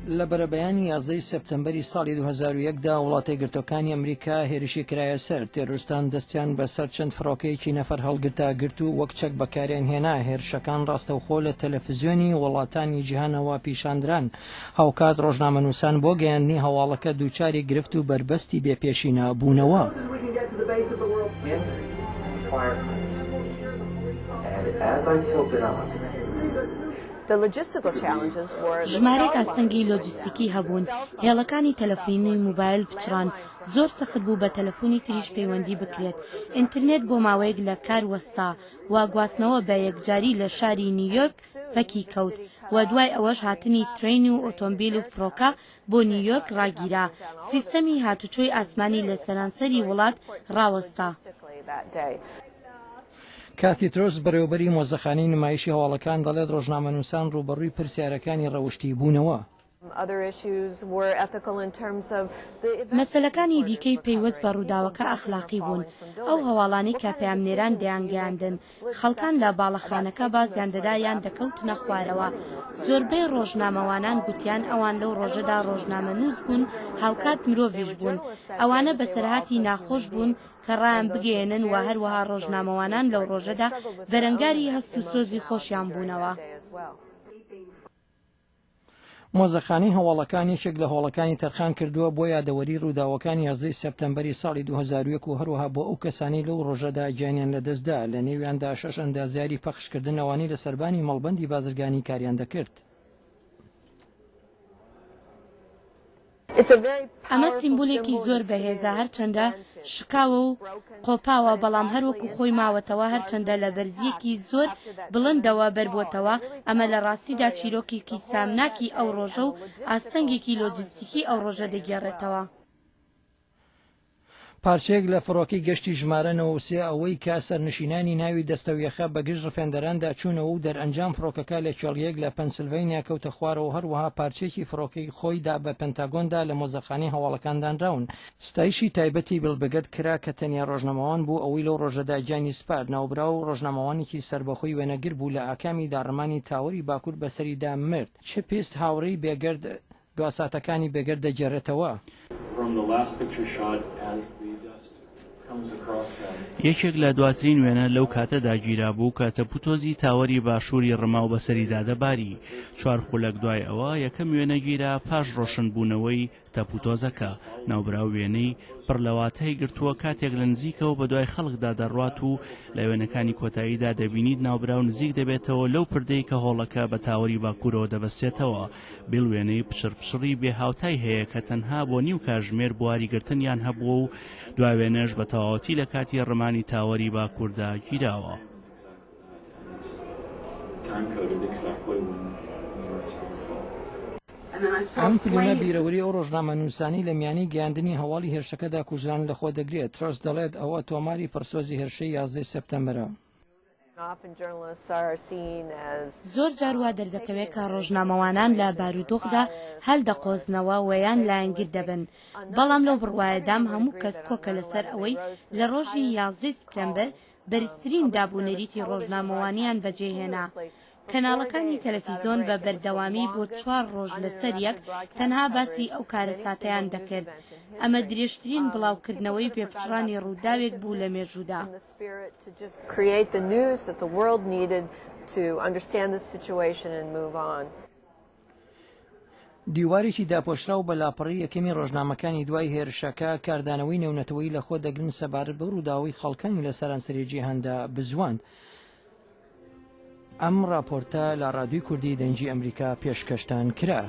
لە بەرەبەیانی 11 سێپتەمبەری ساڵی 2001 دا وڵاتە یەکگرتووەکانی ئەمریکا هێرشی کرایە سەر، تێرۆرستان دەستیان بەسەر چەند فڕۆکەیەکی نەفەر هەڵگردا گرت و وەک چەک بەکاریان هێنا، هێرشەکان ڕاستەوخۆ لە تەلەفزیۆنی وڵاتانی جیهانەوە پیشاندران، هاوکات ڕۆژنامەنووسان بۆ گەیاندنی هەواڵەکە دووچاری گرفت و بەربەستی بێ پێشینە بوونەوە. ژمارەیەک ئاستەنگی لۆجستیکی هەبوون، هێڵەکانی تەلەفوینی موبایل پچڕان، زۆر سەخت بوو بە تەلەفونی تریش پەیوەندی بکرێت، ئینترنێت بۆ ماوەیەک لە کار وەستا و گواستنەوە بە یەکجاری لە شاری نیویۆرک پەکی کەوت و دوای ئەوەش هاتنی ترەین و ئۆتۆمبیل و فڕۆکە بۆ نیویۆرک ڕاگیرا، سیستەمی هاتوچۆی ئاسمانی لە سەرانسەری وڵات ڕاوەستا. کاتی ترۆس، بەڕێوەبەری مۆزەخانەی نمایشی هەواڵەکان دەڵێت ڕۆژنامەنووسان ڕووبەڕووی پرسیارەکانی ڕەوشتی بوونەوە. مەسەلەکانی دیکەی پەیوەست بە ڕووداوەکە ئەخلاقی بوون، ئەو هەواڵانەی کە پەیامنێران دەیانگەیاندن، خەڵکان لە باڵەخانەکە بازیان دەدا یان دەکەوتنە خوارەوە. زۆربەی ڕۆژنامەوانان گوتیان ئەوان لەو ڕۆژەدا ڕۆژنامەنووس بوون هاوکات مرۆڤیش بوون. ئەوانە بەسەرهاتی ناخۆش بوون کە ڕایان بگەیەنن و هەروەها ڕۆژنامەوانان لەو ڕۆژەدا بەرەنگاری هەست و سۆزی خۆشیان بوونەوە. مۆزەخانەی هەواڵەکان یەکێک لە هۆڵەکانی تەرخان کردووە بۆ یادەوەری ڕووداوەکانی 11 سێپتەمبەری ساڵی 2001 و هەروەها بۆ ئەو کەسانەی لەو ڕۆژەدا گیانیان لەدەستدا، لە نێویاندا شەش ئەندازیاری پەخشکردن ئەوانەی لە سەربانی مەڵبەندی بازرگانی کاریان دەکرد. ئەمە سیمبولێکی زۆر بەهێزە، هەرچەندە شکاوە و قۆپاوە، بەڵام هەر وەکو خۆی ماوەتەوە، هەرچەندە لە بەرزییەکی زۆر بڵندەوە بەربۆتەوە، ئەمە لە ڕاستیدا چیرۆکێکی سامناکی ئەو ڕۆژە و ئاستەنگێکی لۆجستیکی ئەو ڕۆژە دەگێڕێتەوە. پارچەیەک لە فڕۆکەی گەشتی ژمارە 93 ئەوەی کە سەرنشینانی ناوی دەستەویەخە بە گژ ڕفێندەراندا چوونەوە و دەرئەنجام فڕۆکەکە لە کێڵگەیەک لە پەنسلڤەینیا کەوتە خوارەوە و هەروەها پارچەیەکی فڕۆکەی خۆی دا بە پنتاگۆندا لە مۆزەخانەی هەواڵەکان دانراون. ستایشی تایبەتی بیڵ بگرد کرا کە تەنیا ڕۆژنامەوان بوو ئەوەی لەو ڕۆژەدا گیانی سپارد. ناوبراو ڕۆژنامەوانێکی سەربەخۆی وێنەگر بوو لە ئاکامی داڕمانی تاوەری باکوور بەسەریدا مرد. چ پیست هاوڕێی بێگەرد دواساتەکانی بێگەرد دەگێڕێتەوە. یەکێک لە دواترین وێنە لەو کاتەدا گیرابوو کە تەپوتۆزی تاوەری باشووری ڕماو بەسەریدا دەباری. چوار خولەک دوای ئەوە یەکەم وێنە گیرا پاش ڕۆشنبوونەوەی تەپوتۆزەکە. ناوبراو وێنەی پڕ لە واتای گرتووە کاتێک لە نزیکەوە بەدوای خەڵکدا دەڕوات و لە وێنەکانی کۆتاییدا دەبینیت ناوبراو نزیک دەبێتەوە لەو پردەی کە هۆڵەکە بە تاوەری باکوورەوە دەبەستێتەوە. بیڵ وێنەی پچڕ پچڕی بێ هاوتای هەیە کە تەنها بۆ نیو کاژمێر بواری گرتنیان هەبووە و دوا وێنەش بە تەواوەتی لە کاتی ڕمانی تاوەری باکووردا گیراوە. ئەم فیلمە بیرەوەری ئەو ڕۆژنامەنووسانەی لە میانی گەیاندنی هەواڵی هێرشەکەدا کوژران لەخۆ دەگرێت. ترۆس دەڵێت ئەوە تۆماری پڕسۆزی هێرشەی یازدەی سێپتەمبەرە. زۆر جار وا دەردەکەوێت کە ڕۆژنامەوانان لە بارودۆخدا هەل دەقۆزنەوە و یان لایەنگر دەبن، بەڵام لەو بڕوایەدام هەموو کەس کۆکە لەسەر ئەوەی لە ڕۆژی یازدەی سپتەمبەر بەرزترین داب و نەریتی ڕۆژنامەوانیان بەجێهێنا. کەناڵەکانی تەلەفیزۆن بە بەردەوامی بۆ چوار ڕۆژ لەسەر یەک تەنها باسی ئەو کارەساتەیان دەکرد. ئەمە درێژترین بڵاوکردنەوەی پێپچڕانی ڕووداوێک بوو لە مێژوودا. دیوارێکی داپۆشراو بە لاپەڕەی یەکەمی ڕۆژنامەکانی دوای هێرشەکە، کاردانەوەی نێونەتەوەیی لەخۆ دەگرن سەبارەت بەو ڕووداوەی خەڵکانی لە سەرانسەری جیهاندا بزواند. ئەم ڕاپۆرتە لە ڕادیۆی کوردی دەنگی ئەمریکا پێشکەشتان کرا.